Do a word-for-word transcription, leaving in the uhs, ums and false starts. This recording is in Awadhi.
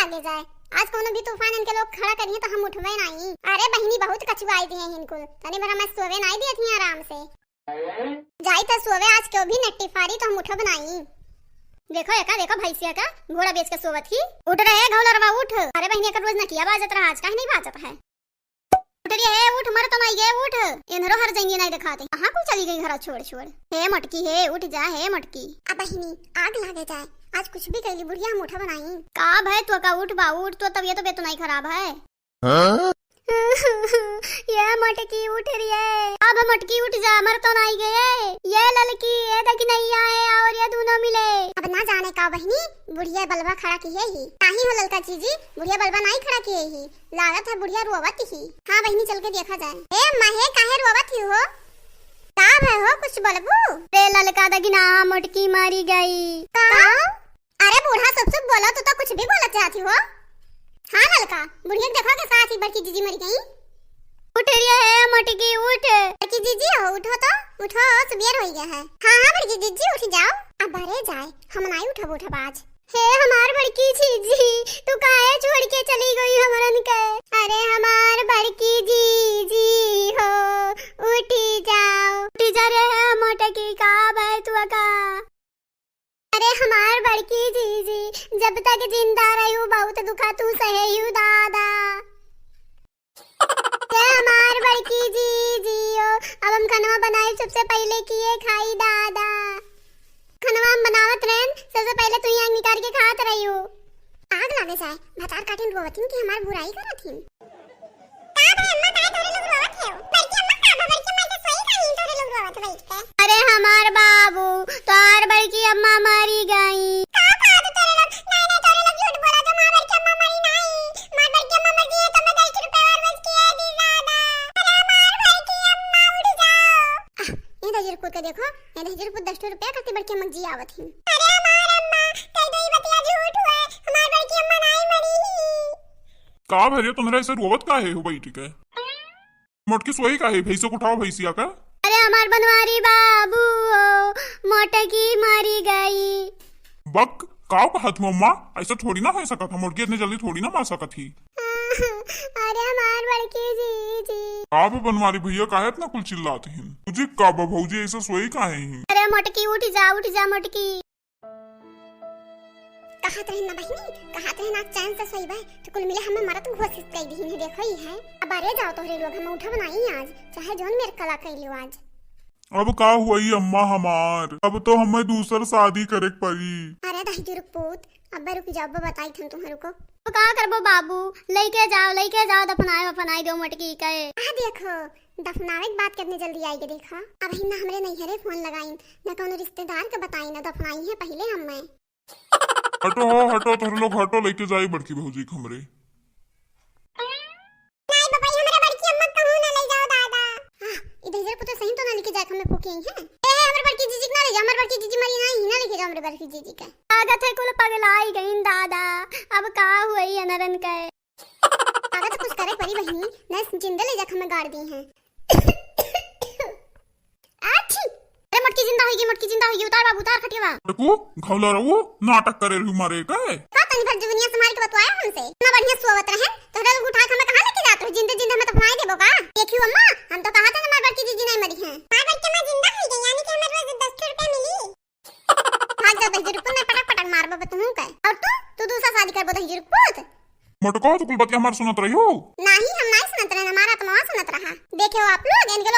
ले जाए। आज कौनो भी तूफान इनके लोग खड़ा करिए तो हम उठबे नाई। अरे बहिनी, बहुत कछुआई दिए हैं इनको, तनी भर हमें सोवे नाई दिए थी आराम से। जाई तो सोवे, आज क्यों भी नट्टी फारी तो हम उठब नाई। देखो एका, देखो भैंसिया का घोड़ा बेच के सोवत ही। उठ रे घौलरवा, उठ। अरे बहिनी, एकर रोज नकिया बाजत रहा, आज काहे नहीं बाजत है? उठ रे, हे उठ, मर तो नाई गे, उठ। एनरो हर जाएंगे नाई दिखाते, कहाँ कुल चली गई घरा छोड़ छोड़। हे मटकी, हे उठ जा, हे मटकी। अब बहिनी, आग लागे जाए, आज कुछ भी कैली बुढ़िया हम उठब नाई। का भय तो का उठ बा, उठ, तो तबियत तो बेतो नाई खराब है। हाँ? ये मोटकी उठ रही है। अब मोटकी उठ जा, मर तो नाई गए। ये ललकी, ये देखी नहीं आए और ये दोनों मिले। अब ना जाने का बहिनी, बुढ़िया बलबा खड़ा किए ही। नाही हो ललका जीजी, बुढ़िया बलबा नाई खड़ा किए ही। लागत है बुढ़िया रोवत ही। हाँ बहिनी, चल के देखा जाए। ए माँ हे, काहे रोवत ही हो? का भय हो, कुछ बोलबू? रे ललका दगिना, मोटकी मारी गई। का? अरे बूढ़ा, सुप सुप बोलो, तू तो कुछ भी बोलत चाहती हो। हाँ ललका, बुढ़िया के देखो कैसा आती, बड़की जीजी मरी गई। उठ रही है मोटकी, उठ। बड़की जीजी हो, उठो तो, उठो, सुबेर हो गया है। हाँ हाँ बड़की जीजी, उठ जाओ। अब अरे जाए, हम नाई उठब उठब आज। हे हमार बड़की जीजी, तू काहे छोड़ के चली गई हमरन के? अरे हमार बड़की जीजी हो, उठी जाओ। उठी जा रे मोटकी, का बाय तू का? अरे हमार बड़की जीजी, जब तक जिंदा रहू बहुत दुखा तू सहेयू दादा। ए हमार बड़की जीजी हो, अब हम खनवा बनाई सबसे पहले किए खाई दादा। खनवा हम बनावत रहन, सबसे पहले तू ही आग निकाल के खात रही हो। आग लागे जाए, भतार काटिन रोवतिन कि हमार बुराई करत हिन। का भय अम्मा, काहे तोरे लोग रोवत हो? बड़की अम्मा का बा? बड़की अम्मा के सोई का नहीं तोरे लोग रोवत बैठ के? अरे हमार बाबू, तोहार बड़की अम्मा मरी गई। का कहा तो तोरे लोग? नहीं, नहीं, तोरे लोग झूठ बोला, तो हमार बड़की अम्मा मरी नहीं। हमार बड़की अम्मा मर गई है, तो मैं दस रुपए और बच के दे दादा। अरे हमार बड़की अम्मा उठ जाओ। आह, ये दहिजर पूत का देखो, ये दहिजर पूत दस रुपया खातिर बड़की अम्मा जी आवत ही। अरे हमार अम्मा, कह दो ये बतिया झूठ हुआ है, हमार बड़की अम्मा नहीं मरी ही। का भरे तुम्हारा ऐसे रोवत का है हो बैठ के? मोटकी सोई का है? भैंसों को उठाओ, भैंसिया का। अरे हमार बनवारी बाबू हो, मोटकी मरी गई। बक, काव कहत हो अम्मा? ऐसा थोड़ी ना हो सकत है, मोटकी इतने जल्दी थोड़ी ना मर सकत ही। अरे हमार बड़की जीजी। का बा बनवारी भैया, काहे इतना कुल चिल्लात हिन? भौजी का बा भौजी, ऐसा सोई काहे ही? अरे मोटकी उठ जा, उठ जा मोटकी। कहत रहे ना बहिनी, कहत रहे ना चैन से सोइबे, तो कुल मिले हमें मरत घोषित कर दी है। देखो ही है, अब अरे जाओ तोहरे लोग, हम उठब नाई आज, चाहे जौन मेर कला कर लो आज। अब का हुई अम्मा हमार, अब तो हमें दूसर शादी करे के पड़ी। अरे दहिजर पूत, अब रुक जाओ, अब बताई थन तुम्हें, रुको। तो का करबो बाबू, लेके जाओ, लेके जाओ, दफनाए वफनाए दो मटकी के। आ देखो, दफनावे के बात करने जल्दी आई के देखा। अब हिन्ना हमरे नैहरे फोन लगाइन, न कौनो रिश्तेदार के बताई, न दफनाई है पहले हमें। हटो हो, हटो, तोहरे लोग हटो, लेके जाई बड़की भौजी के हमरे। नाई बाबा, ये हमरे बड़की अम्मा कहूँ ना ले जाओ दादा। हाँ, ई दहिजर पुत्र सही तो ना लेके जाए, हमें फूके ही है। ए, हमरे बड़की जीजी के ना ले जाओ, हमरे बड़की जीजी मरी ना, ही ना लेके जाओ हमरे बड़की जीजी के। लागत है कुल पगलाई गईन दादा, अब का हुई अनरन के। लागत कुछ करे परी बहिनी, न जिंदा ले जाके हमें गाड़ दी हैं। आछी! अरे मोटकी जिंदा होइगी, मोटकी जिंदा होइगी, उतार बाबू, उतार खटियावा। देखो, घौला रहू, नाटक करे रहू मारे के। का तनी भर जुगनिया संभाल के बतवाया हमसे? इतना बढ़िया सोवत रहे, तोहरा लोग उठा के हमें कहाँ लेके जात रहो? जिंदे जिंदे हमें दफनाए देबो का? देखियो अम्मा, हम तो कहा था हमार बड़की जीजी नहीं मरी हैं। हमार बड़की अम्मा जिंदा हो गई, यानी कि हमें रोज दस रुपया मिली। भाग जा दहिजर पुत, नहीं पटक पटक मारबो बे तुहूँ के। और तू, तू दूसरा शादी करबो दहिजर पुत। मोटको, तू कुल बतिया हमार सुनत रही हो? नाही, हम नाही सुनत रहे, हमारा आत्मा सुनत रहा। देखे हो आप लोग, इनके